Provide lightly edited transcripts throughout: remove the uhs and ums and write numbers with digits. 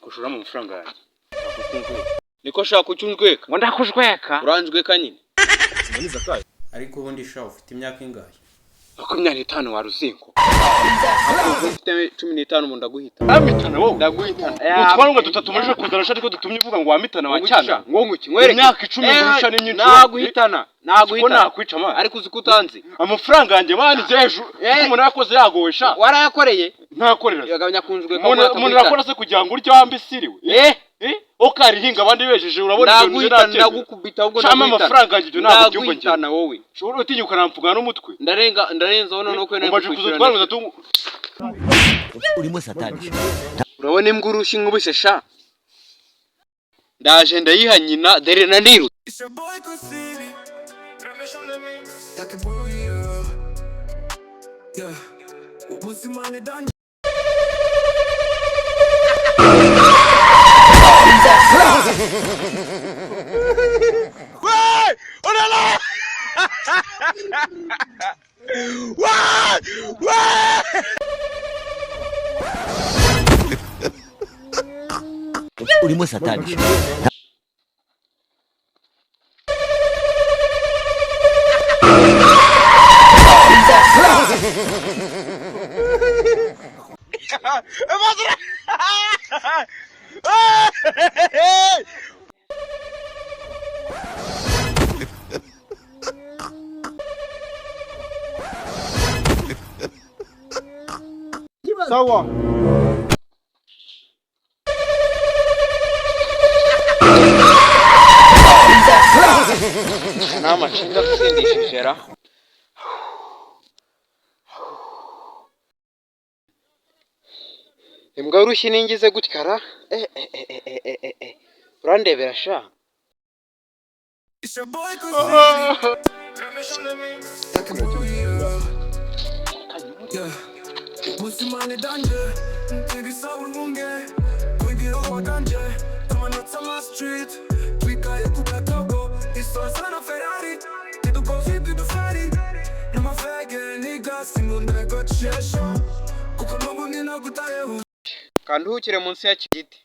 Kushura mu mafaranga yanjye. Niko shaka kucyunjweka. Ngo ndakujweka. Uranjweka nyine. Ariko ubundi sha, ufite imyaka ingahe? 25 wa ruzingo. Ufite 15 mu ndaguhita. Amitana wowe. Ndaguhitana. Utwanwa dutatu muje kuzana shati ko dutumye uvuga ngo wamitana wa cyana. Ngo nguki nkwereke. Imyaka 10 ngurusha ni myinshi. Naguhitana. Ko Naguhitana. nakwica mani. Ariko uzi ko utanzi. Amafaranga yanjye mani hejuru. Eh. Kuko umuntu yakoze yagowe sha. Warayakoreye? Ntakorera. Yagabanya kunjweka. Umuntu arakora se kugira ngo urye wambisiriwe. Eh? Eh? Okarihinga abandi bejeje urabona ibyo nje Ndaguhitana, nacyemera. ndagukubita ahubwo. Shama amafaranga yanjye ibyo ntabwo byumva njye. Ndaguhitana wowe. Ushobora utinyuka namfugana n'umutwe. Ndarenga, ndarenzaho noneho ko Umaje kuza utwanwa dutatu. Urimo satani. Urabona imbwa urushyi nkubise sha. Ndaje ndayiha nyina dere nanirutse. It's your boy Kusini. Like a boy, yeah. Yeah. Ubuzima ni danger. Urimo satani. Sawa. Nta macinga atsindishije ra. Imbwa y'urushyi ningize gutya ra. Eh eh eh eh eh eh eh. Urandebera sha. It's your boy Kusini. Like a boy, yeah. Yeah. Ubuzima ni danger. Ntigisaba urwunge. Kugira uwo danger. Tumanutse ama street. Twikaye ku gatogo. Isoza na Ferrari. Ntidukoze ibiduferi. N'amafege nigga single negotiation. Kuko n'ubundi nagutayeho. Kanduhukire munsi ya giti.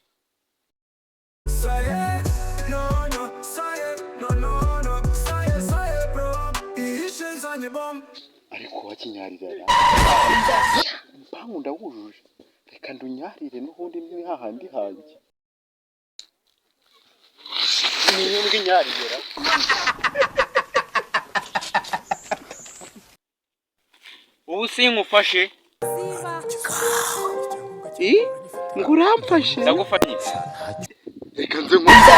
Saye, no, no, saye, no, no, no, saye, saye, bro. Ihishe nzanye bomb. Ariko wakinyarira. Mpangu ndawujuje. Reka ndunyarire n'ubundi ni hahandi hanjye. Ni imbwa inyarira. Ubu sinkufashe. I? Ngo uramfashe? Ndagufashe. Reka nze nkuze.